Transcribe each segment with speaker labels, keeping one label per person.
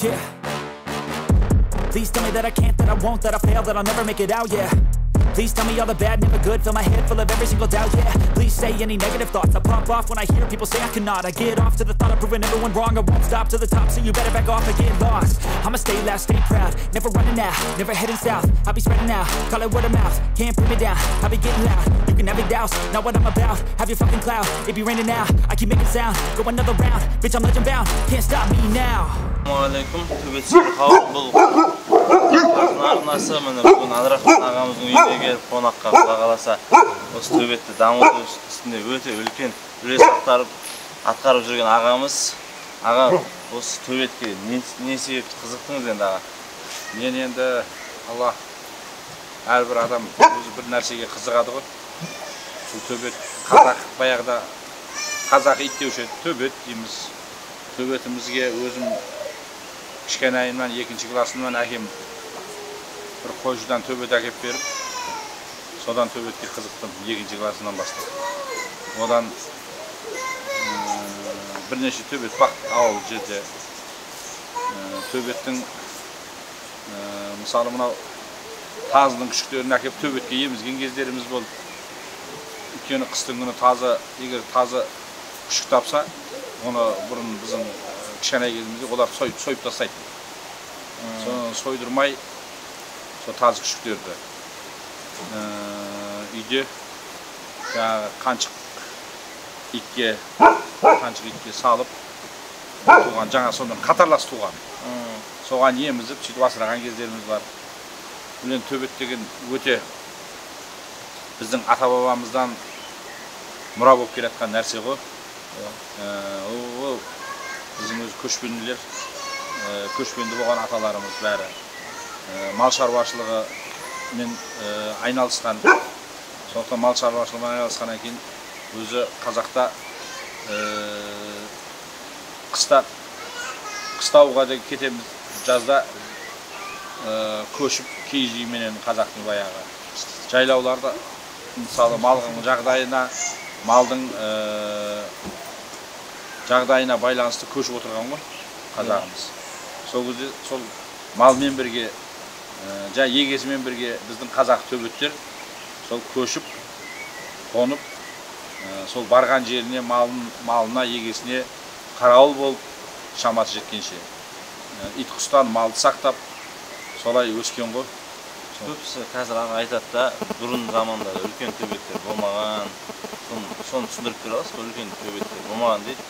Speaker 1: Yeah. Please tell me that I can't, that I won't, that I fail, that I'll never make it out, yeah. Please tell me all the bad, never good, fill my head full of every single doubt, yeah. Please say any negative thoughts, I pop off when I hear people say I cannot. I get off to the thought of proving everyone wrong, I won't stop to the top, so you better back off and get lost. I'ma stay loud, stay proud, never running out, never heading south. I'll be spreading out, call it word of mouth, can't put me down, I'll be getting loud. You can have it douse, not what I'm about, have your fucking cloud. It be raining now, I keep making sound, go another round, bitch I'm legend bound, can't stop me now.
Speaker 2: Ассалаумағалейкум, төбетші халық, бұл арнасы. Міне, бүгін Әбдірахман ағамыздың үйіне келіп қонаққа, Құдай қаласа, осы төбетті дамыту үстінде өте үлкен үлес атқарып жүрген ағамыз. Аға, осы төбетке не себепті қызықтыңыз енді, аға?
Speaker 3: Мен енді, Алла, әрбір адам өзі бір нәрсеге қызығады ғой. Бұл төбет, қазақ баяғыда қазақ ит деуші еді, төбет дейміз. Төбетімізге өзім кішкенайымнан, екінші классымнан әкем бір қойшыдан төбет әкеп беріп, содан төбетке қызықтым, екінші классымнан бастап. Одан бірнеше төбет бақтық ауыл жерде. Төбеттің, мысалы, мынау тазының күшіктерін әкеп төбетке емізген кездеріміз болды. Өйткені қыстың күні тазы, егер тазы күшік тапса, оны бұрын біздің кішкене кезімізде олар сойып тастайтын. Соны сойдырмай, сол тазы күшіктерді үйде жаңағы қаншық итке салып туған, жаңа сонымен қатарлас туған. Соған емізіп, сөйтіп асыраған кездеріміз бар. Бұл енді төбет деген өте біздің ата бабамыздан мұра болып келе жатқан нәрсе ғой. Ол біздің өзі көшпенділер, көшпенді болған аталарымыз бәрі мал шаруашылығымен айналысқан. Сондықтан мал шаруашылығымен айналысқаннан кейін өзі қазақта қыста қыстауға да кетеміз, жазда көшіп киіз үйменен қазақтың баяғы жайлауларда, мысалы, малдың жағдайына, малдың жағдайына байланысты көшіп отырған ғой қазағымыз. Сол кезде сол малмен бірге, жаңа егесімен бірге біздің қазақ төбеттер сол көшіп қонып, сол барған жеріне малын, малына, егесіне қарауыл болып, шамасы жеткенше ит құстан малды сақтап, солай өскен ғой.
Speaker 2: Көбісі қазір, аға, айтады да, бұрын заманда үлкен төбеттер болмаған. Соны түсіндіріп бере аласыз ба? Үлкен төбеттер болмаған дейді,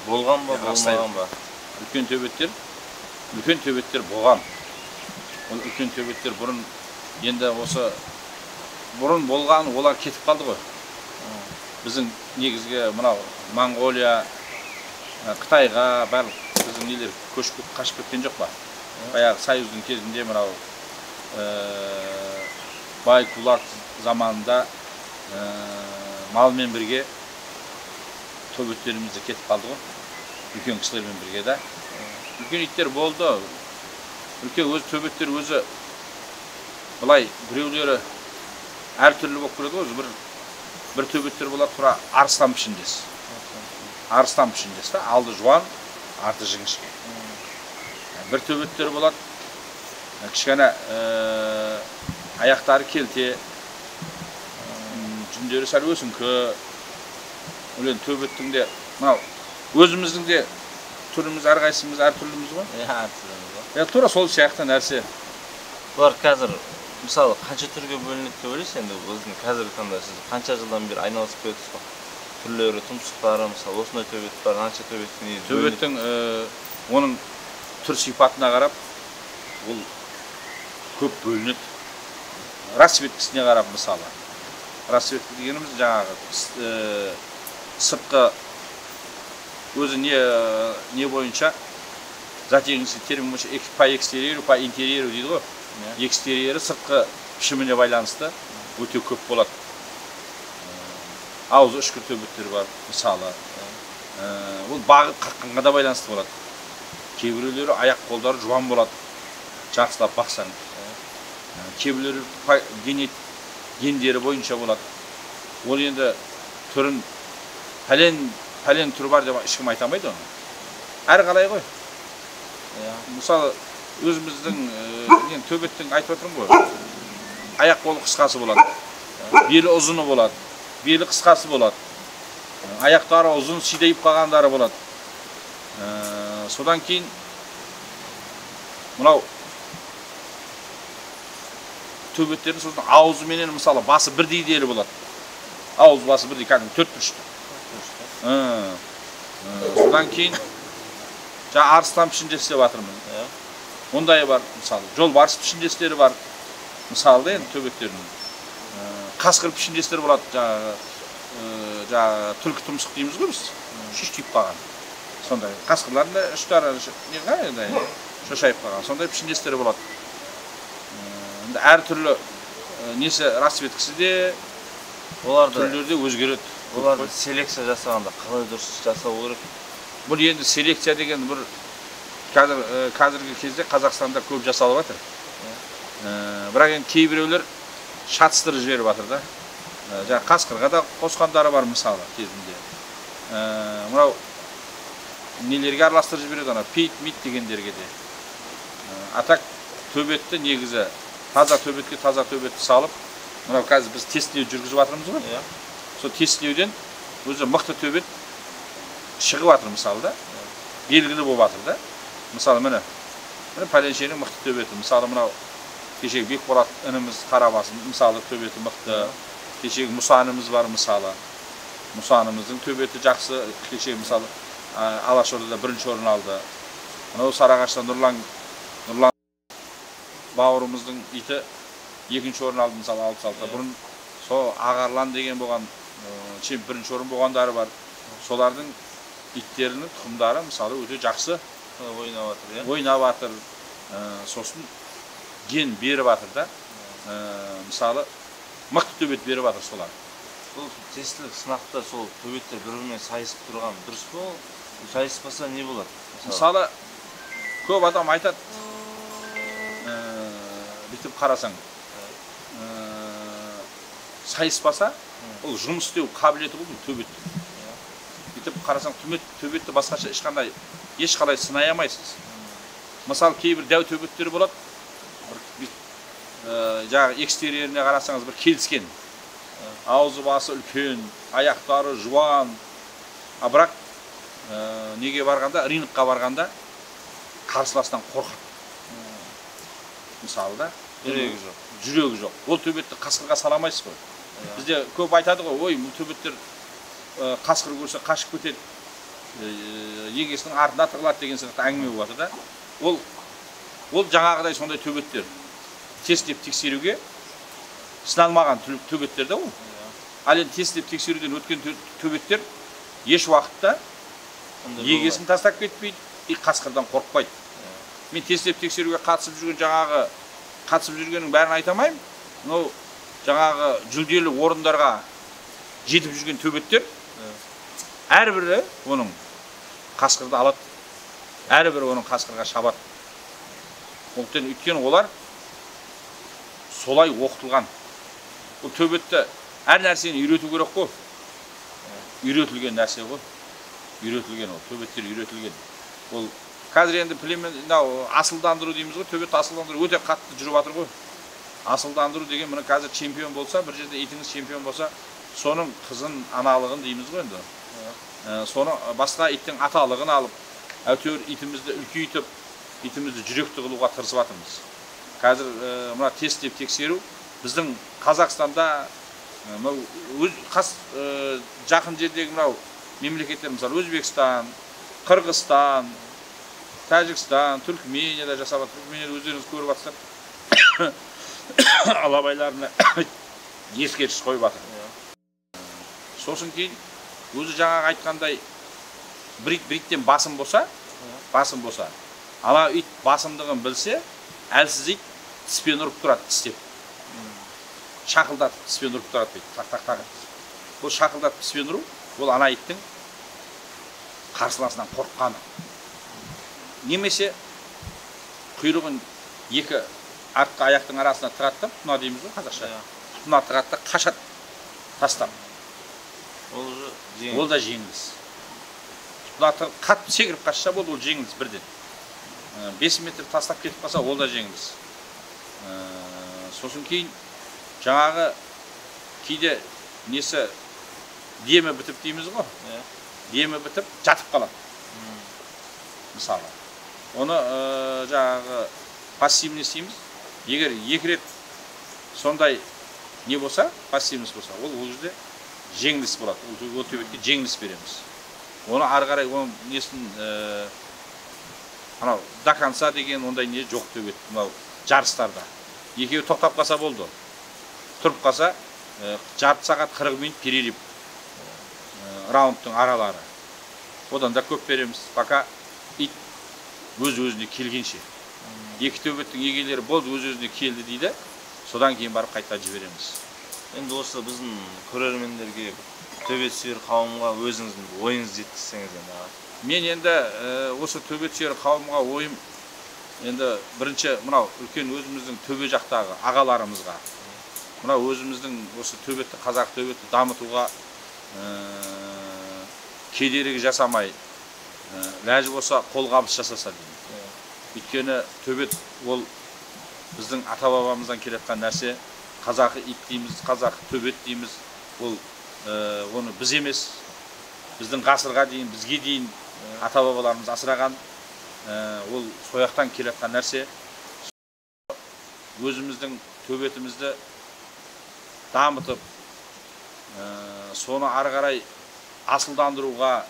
Speaker 2: болған ба, болмаған ба?
Speaker 3: Үлкен төбеттер болған. Ол үлкен төбеттер бұрын енді осы бұрын болған, олар кетіп қалды ғой. Біздің негізгі мынау Моңғолия, Қытайға барлық біздің нелер көшіп, қашып кеткен жоқ па? Баяғы союздың кезінде, мынау бай кулак заманында малмен бірге төбеттеріміз де кетіп қалды ғой, үлкен кісілермен бірге да. Үлкен иттер болды. Үлкен өзі төбеттер өзі былай біреулері әртүрлі болып келеді ғой. Өзі бір төбеттер болады, тура арыстан пішіндес, арыстан пішіндес та, алды жуан, арты жіңішке. Бір төбеттер болады, кішкене аяқтары келте, жүндері сәл өсіңкі. Ол енді төбеттің де мынау өзіміздің де түріміз, әрқайсымыз әртүрліміз ғой.
Speaker 2: Иә, әртүрліміз ғой.
Speaker 3: Иә, тура сол сияқты нәрсе.
Speaker 2: Бұлар қазір, мысалы, қанша түрге бөлінеді деп ойлайсыз? Енді біздің қазіргі таңда сіз қанша жылдан бері айналысып келесіз ғой, түрлері, тұмсықтары, мысалы, осындай төбет бар, мынанша төбеттің негізі бөлінеді.
Speaker 3: Төбеттің оның түр сипатына қарап ол көп бөлінеді. Расцветкісіне қарап, мысалы, расцветка дегеніміз жаңағы сыртқы өзі не бойынша, зоотехнический термин бойынша по экстерьеру, по интерьеру дейді ғой. Экстерьері, сыртқы пішіміне байланысты өте көп болады. Аузы үшкір төбеттер бар, мысалы. Ол бағып қаққанға да байланысты болады. Кейбіреулері аяқ қолдары жуан болады, жақсылап бақсаң. Кейбіреулері гендері бойынша болады. Ол енді түрін пәлен пәлен түрі бар деп ешкім айта алмайды оны. Әрі қалай ғой. Мысалы, өзіміздің төбеттің айтып отырмын ғой. Аяқ қолы қысқасы болады. Белі ұзыны болады. Белі қысқасы болады. Аяқтары ұзын сидайып қалғандары болады. Содан кейін мынау төбеттердің сосын аузы менен мысалы басы бірдей дері болады. Ауыз басы бірдей, кәдімгі төрт бұрышты. Содан кейін жаңа арыстан пішіндес деп жатырмын. Ондай бар, мысалы, жолбарыс пішіндестері бар. Мысалы да енді төбеттердің. Қасқыр пішіндестері болады, жаңағы түлкі тұмсық дейміз ғой біз. Шүштиіп қалған. Сондай қасқырлардың да ұштары шошайып қалған. Сондай пішіндестері болады. Енді әртүрлі несі расцветкісі де, түрлері де өзгереді.
Speaker 2: Оларды селекция жасағанда қалай дұрыс жасау керек?
Speaker 3: Бұл енді селекция деген бір қазіргі кезде Қазақстанда көп жасалып жатыр. Бірақ енді кейбіреулер шатыстырып жіберіп жатыр да. Жаңа қасқырға да қосқандары бар мысалы кезінде. Мынау нелерге араластырып жібереді ана пейт мит дегендерге де. А так төбетті негізі таза төбетке таза төбетті салып, мынау қазір біз тестілеу жүргізіп жатырмыз ғой. Сол тестілеуден өзі мықты төбет шығып жатыр мысалы да. Белгілі болып жатыр да. Мысалы міне пәленшенің мықты төбеті. Мысалы мынау кешегі Бекболат ініміз Қарабасы мысалы төбеті мықты. Кешегі Мұса ініміз бар мысалы. Мұса ініміздің төбеті жақсы. Кешегі мысалы Алашордада бірінші орын алды. Мынау Сарыағашта Нұрлан бауырымыздың иті екінші орын алды мысалы 66-та. Бұрын сол Ағарлан деген болған, бірінші орын болғандары бар. Солардың иттерінің тұқымдары мысалы өте жақсы ойнап жатыр. Сосын ген беріп жатыр да. Мысалы мықты төбет беріп жатыр солар.
Speaker 2: Бұл тестілік сынақта сол төбеттер бір-бірімен сайысып тұрған дұрыс па? Сайыспаса не болады?
Speaker 3: Мысалы көп адам айтады, бүйтіп қарасаң, сайыспаса, ол жұмыс істеу қабілеті ғой бұл төбеттің. Бүйтіп қарасаң, төбетті басқаша ешқандай, ешқалай сынай алмайсыз. Мысалы кейбір дәу төбеттер болады, жаңағы экстерьеріне қарасаңыз бір келіскен. Аузы басы үлкен, аяқтары жуан. А бірақ неге барғанда, рингқа барғанда қарсыластан қорқады. Мысалы да,
Speaker 2: жүрегі жоқ.
Speaker 3: Жүрегі жоқ. Ол төбетті қасқырға сала алмайсыз ғой. Бізде көп айтады ғой, ой, бұл төбеттер қасқыр көрсе қашып кетеді, егесінің артына тығылады деген сияқты әңгіме болады да. Ол жаңағыдай сондай төбеттер тестілеп тексеруге сыналмаған төбеттер да ол. Ал енді тестілеп тексеруден өткен төбеттер еш уақытта егесін тастап кетпейді, қасқырдан қорықпайды. Мен тестілеп тексеруге қатысып жүрген жаңағы қатысып жүргеннің бәрін айта алмаймын. Но жаңағы жүлделі орындарға жетіп жүрген төбеттер әрбірі оның қасқырды алады, әрбірі оның қасқырға шабады. Өйткені олар солай оқытылған. Бұл төбетті әр нәрсені үйрету керек қой. Үйретілген нәрсе ғой. Үйретілген ол, төбеттер үйретілген. Ол қазір енді племен, асылдандыру дейміз ғой, төбетті асылдандыру өте қатты жүріп жатыр ғой. Асылдандыру деген міне қазір чемпион болса, бір жерде итіңіз чемпион болса, соның қызын, аналығын дейміз ғой енді. Соны басқа иттің аталығын алып, әйтеуір итімізді үлкейтіп, итімізді жүректі қылуға тырысып жатырмыз. Қазір мына тестілеп тексеру біздің Қазақстанда жақын жердегі мынау мемлекеттер, мысалы Өзбекстан, Қырғызстан, Тәжікстан, Түркменияда жасап жатыр. Түркменияда өздеріңіз көріп жатсыздар. Алабайларына ескерткіш қойып жатыр. Сосын кейін өзі жаңағы айтқандай бір ит бір иттен басым болса, ана ит басымдығын білсе, әлсіз ит тіспен ұрып тұрады, тістеп. Шақылдатып тіспен ұрып тұрады дейді. Так так так. Бұл шақылдатып тіспен ұру, ол ана иттің қарсыласынан қорыққаны. Немесе құйрығын екі артқы аяқтың арасына тығады да, тұтына дейміз ғой қазақша. Тұтына тығады да қашады, тастап. Ол да жеңіліс. Тұтына тығып, қатты секіріп қашса болды, ол жеңіліс бірден. 5 метр тастап кетіп қалса, ол да жеңіліс. Сосын кейін жаңағы кейде несі демі бітіп дейміз ғой, демі бітіп жатып қалады. Мысалы, оны жаңағы пассивность дейміз. Егер 2 рет сондай не болса, пассивность болса, ол жерде жеңіліс болады. Ол төбетке жеңіліс береміз. Оны ары қарай оның несін анау до конца деген ондай не жоқ төбет мынау жарыстарда. Екеуі тоқтап қалса болды. Тұрып қалса, жарты сағат 40 минут перерыв раундтың аралары. Одан да көп береміз, пока ит өз-өзіне келгенше. Екі төбеттің егелері болды, өз-өзіне келді дейді. Содан кейін барып қайта жібереміз.
Speaker 2: Енді осы біздің көрермендерге, төбет сүйер қауымға өзіңіздің ойыңызды жеткізсеңіз енді аға.
Speaker 3: Мен енді осы төбет сүйер қауымға ойым енді бірінші мынау үлкен өзіміздің төбе жақтағы ағаларымызға, мынау өзіміздің осы төбетті, қазақ төбетті дамытуға кедергі жасамай, ләжі болса қолғабыс жасаса деймін. Өйткені төбет ол біздің ата-бабамыздан келе жатқан нәрсе. Қазақы ит дейміз, қазақы төбет дейміз. Ол оны біз емес, біздің ғасырға дейін, бізге дейін ата-бабаларымыз асыраған, ол сояқтан келе жатқан нәрсе. Өзіміздің төбетімізді дамытып, соны ары қарай асылдандыруға,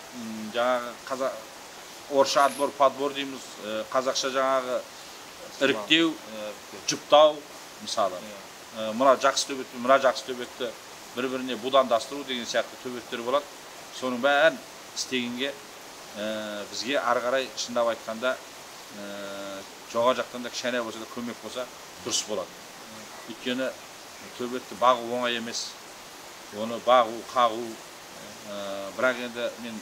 Speaker 3: жаңағы орысша отбор, подбор дейміз, қазақша жаңағы іріктеу, жұптау мысалы. Мына жақсы төбетті, мына жақсы төбетті бір-біріне будандастыру деген сияқты төбеттер болады. Соның бәрін істегенге бізге ары қарай шындап айтқанда жоғары жақтан да кішкене болса да көмек болса дұрыс болады. Өйткені төбетті бағу оңай емес. Оны бағу, қағу, бірақ енді мен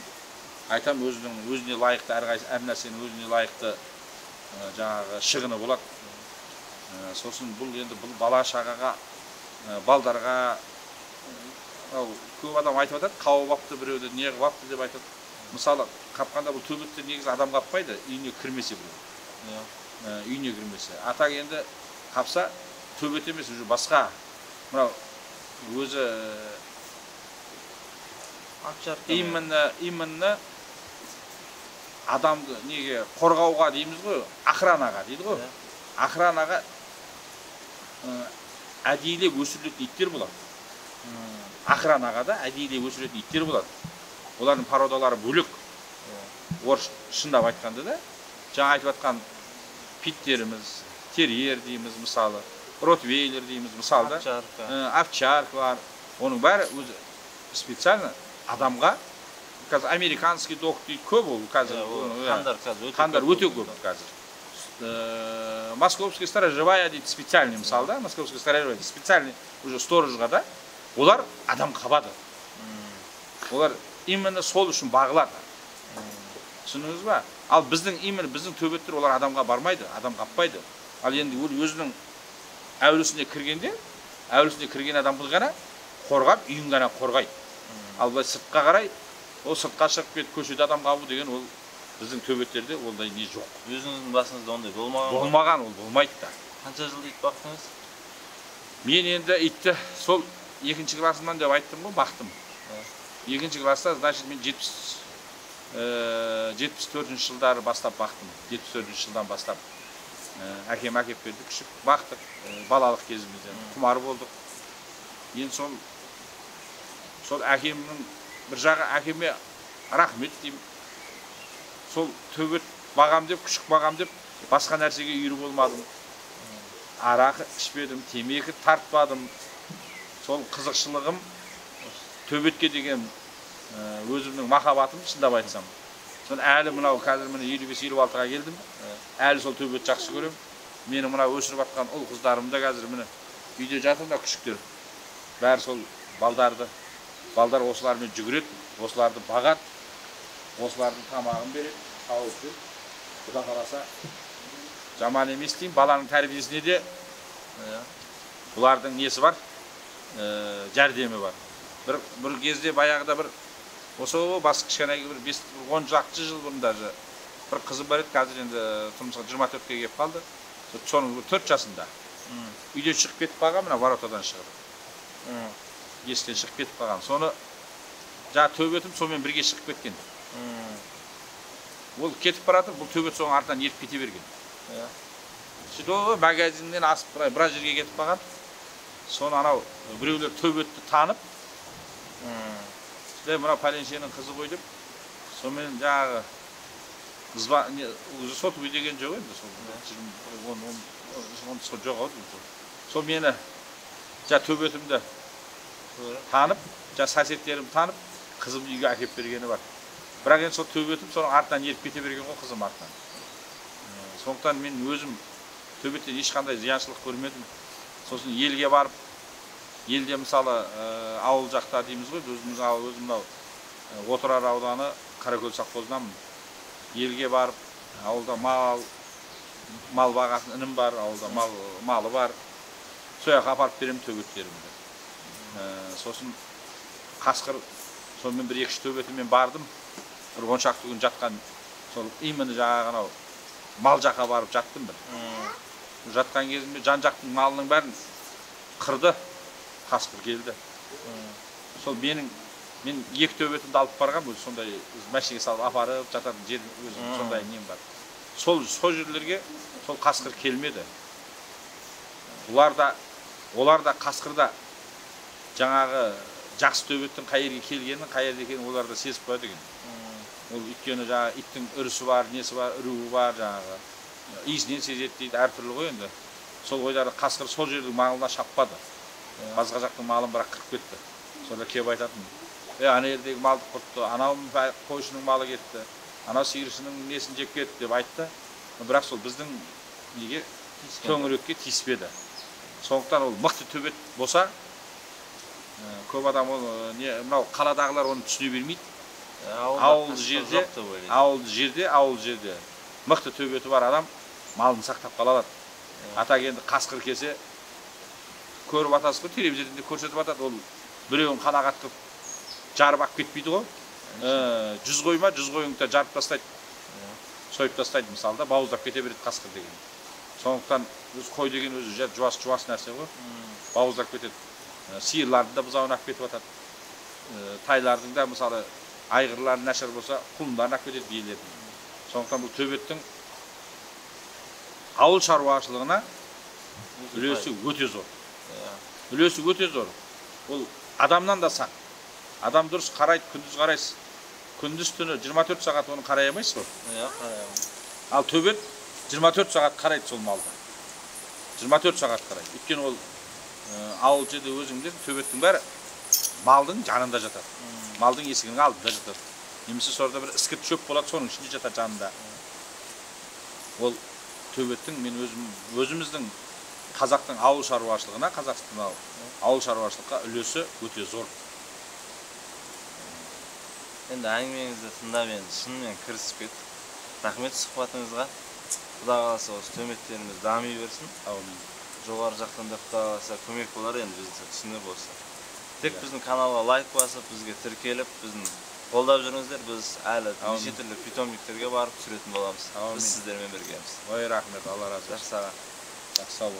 Speaker 3: айтам, өзінің өзіне лайықты әр нәрсенің өзіне лайықты жаңағы шығыны болады. Сосын бұл енді бұл бала шағаға, балдарға, көп адам айтып жатады, қауып апты біреуді, не қылып апты деп айтады. Мысалы, қапқанда бұл төбетті негізі адам қаппайды, үйіне кірмесе біреу. Үйіне кірмесе. А так енді қапса, төбет емес, уже басқа. Мынау өзі именно адамды неге қорғауға дейміз ғой, охранаға дейді ғой. Охранаға әдейілеп өсірілетін иттер болады. Охранаға да әдейілеп өсірілетін иттер болады. Олардың породалары бөлек. Орыс шындап айтқанда да, жаңа айтып жатқан питтеріміз, терьер дейміз мысалы, ротвейлер дейміз мысалы да, овчарка бар. Оның бәрі өзі специально адамға, қазір американский дог дейді көп ол қазір. Қандар өте көп қазір. Московская сторожевая дейді специальный мысалы да, московская сторожевая дейді специальный уже сторожға да, олар адам қабады. Олар именно сол үшін бағылады. Түсіндіңіз ба? Ал біздің именно біздің төбеттер олар адамға бармайды, адам қаппайды. Ал енді ол өзінің әулісіне кіргенде, әулісіне кірген адамды ғана қорғап, үйін ғана қорғайды. Ал былай сыртқа қарай, ол сыртқа шығып кетіп көшеде адам қабу деген ол біздің төбеттерде ондай не жоқ.
Speaker 2: Өзіңіздің басыңызда ондай болмаған ба?
Speaker 3: Болмаған, ол болмайды да.
Speaker 2: Қанша жыл ит бақтыңыз?
Speaker 3: Мен енді итті сол 2-ші классымнан деп айттым ғой, бақтым. 2-ші класста, значит, мен 74-ші жылдары бастап бақтым. 74-ші жылдан бастап әкем әкеп берді, күшік бақтық, балалық кезімізден құмар болдық. Енді сол әкемнің бір жағы, әкеме рахмет деймін. Сол төбет бағам деп, күшік бағам деп басқа нәрсеге үйір болмадым. Арақ ішпедім, темекі тартпадым. Сол қызықшылығым, төбетке деген өзімнің махаббатым, шындап айтсам. Сол әлі мынау қазір міне 55-56-ға келдім. Әлі сол төбетті жақсы көремін. Мені мынау өсіріп жатқан ұл қыздарым да қазір міне үйде жатыр мына күшіктер. Бәрі сол балдарды, балдар осылармен жүгіреді, осыларды бағады, осылардың тамағын береді, тауып береді. Құда қаласа жаман емес деймін. Баланың тәрбиесіне де бұлардың несі бар, жәрдемі бар. Бір кезде баяғыда бір осы бас кішкене бір 5-10 жыл бұрын даже Бір қызым бар еді, қазір енді тұрмысқа 24-ке келіп қалды. Соның 4 жасында. Үйден шығып кетіп қалған, мына воротадан шығып. Есіктен шығып кетіп қалған. Соны жаңа төбетім сонымен бірге шығып кеткен. Ол кетіп баратыр, бұл төбет соның артынан еріп кете берген. Сөйтіп магазиннен асып біраз жерге кетіп қалған. Соны анау біреулер төбетті танып, мынау пәленшенің қызы ғой деп, сонымен жаңағы сотовый деген жоқ енді, сол жоқ ау. Сол мені жаңа төбетімді танып, жаңа соседтерімді танып, қызымды үйге әкеліп бергені бар. Бірақ енді сол төбетім соның артынан еріп кете берген ғой, қызым артынан. Сондықтан мен өзім төбеттен ешқандай зияншылық көрмедім. Сосын елге барып, елде мысалы ауыл жақта дейміз ғой, өзіміз өзім мынау Отырар ауданы Қаракөл совхозынанмын. Елге барып, ауылда мал бағатын інім бар, ауылда малы бар. Сол жаққа апарып беремін төбеттерімді. Сосын қасқыр, сонымен бір екі-үш төбетімен бардым. Бір 10 шақты күн жатқан, сол именно жаңағы анау мал жаққа барып жаттым бір. Жатқан кезімде жан-жақтың малының бәрін қырды, қасқыр келді. Сол мен екі төбетімді алып барған, өзі сондай машинаға салып апарып жататын жер, өзім сондай нем бар. Сол жерлерге сол қасқыр келмеді. Олар да қасқырда жаңағы жақсы төбеттің қай жерге келгенін, қай жерде екенін олар да сезіп қояды екен. Ол өйткені жаңағы иттің үрісі бар, несі бар, үруі бар, жаңағы иісінен сезеді дейді, әртүрлі ғой енді. Сол ойлары қасқыр сол жердің малына шаппады. Басқа жақтың малын бірақ қырып кетті. Сонда келіп айтатын, ана жердегі малды құртты, анау қойшының малы кетті, анау сиыршының несін жеп кетті деп айтты. Бірақ сол біздің неге төңірекке тиіспеді. Сондықтан ол мықты төбет болса, көп адам ол мынау қаладағылар оны түсіне бермейді. Ауыл жерде мықты төбеті бар адам малын сақтап қала алады. Ата енді қасқыр келсе, көріп атасыз ғой, телевизордан де көрсетіп атады, ол біреуін қанағат қылып жарып алып кетпейді ғой. 100 қой ма, 100 қойыңды да жарып тастайды, сойып тастайды мысалы да, бауыздап кете береді қасқыр деген. Сондықтан өз қой деген өзі жуас нәрсе ғой, бауыздап кетеді. Сиырлардың да бұзауын алып кетіп атады. Тайлардың да мысалы айғырлары нашар болса, құлындарын алып кетеді биелердің. Сондықтан бұл төбеттің ауыл шаруашылығына үлесі өте зор. Үлесі өте зор. Ол адамнан да сақ. Адам дұрыс қарайды, күндіз қарайсыз. Күндіз түні 24 сағат оны қарай алмайсыз ғой. Ал төбет 24 сағат қарайды сол малды. 24 сағат қарайды. Өйткені ол ауыл жерде өзің білесің, төбеттің бәрі малдың жанында жатады. Малдың есігінің алдында жатады. Немесе сонда бір іскірт шөп болады, соның ішінде жатады жанында. Ол төбеттің мен өзіміздің қазақтың ауыл шаруашылығына, Қазақстанның ауыл шаруашылыққа үлесі өте зор.
Speaker 2: Енді әңгімеңізді тыңдап енді шынымен кірісіп кеттік. Рахмет сұхбатыңызға. Құдай қаласа осы төбеттеріміз дами берсін.
Speaker 3: Әумин.
Speaker 2: Жоғары жақтан да Құдай қаласа көмек болар енді бізді түсініп осы. Тек біздің каналға лайк басып, бізге тіркеліп, біздің қолдап жүріңіздер. Біз әлі неше түрлі питомниктерге барып түсіретін боламыз. Біз сіздермен біргеміз.
Speaker 3: Ой, рахмет, Алла разы болсын.
Speaker 2: Жақсы аға.
Speaker 3: Жақсы, сау болыңыз.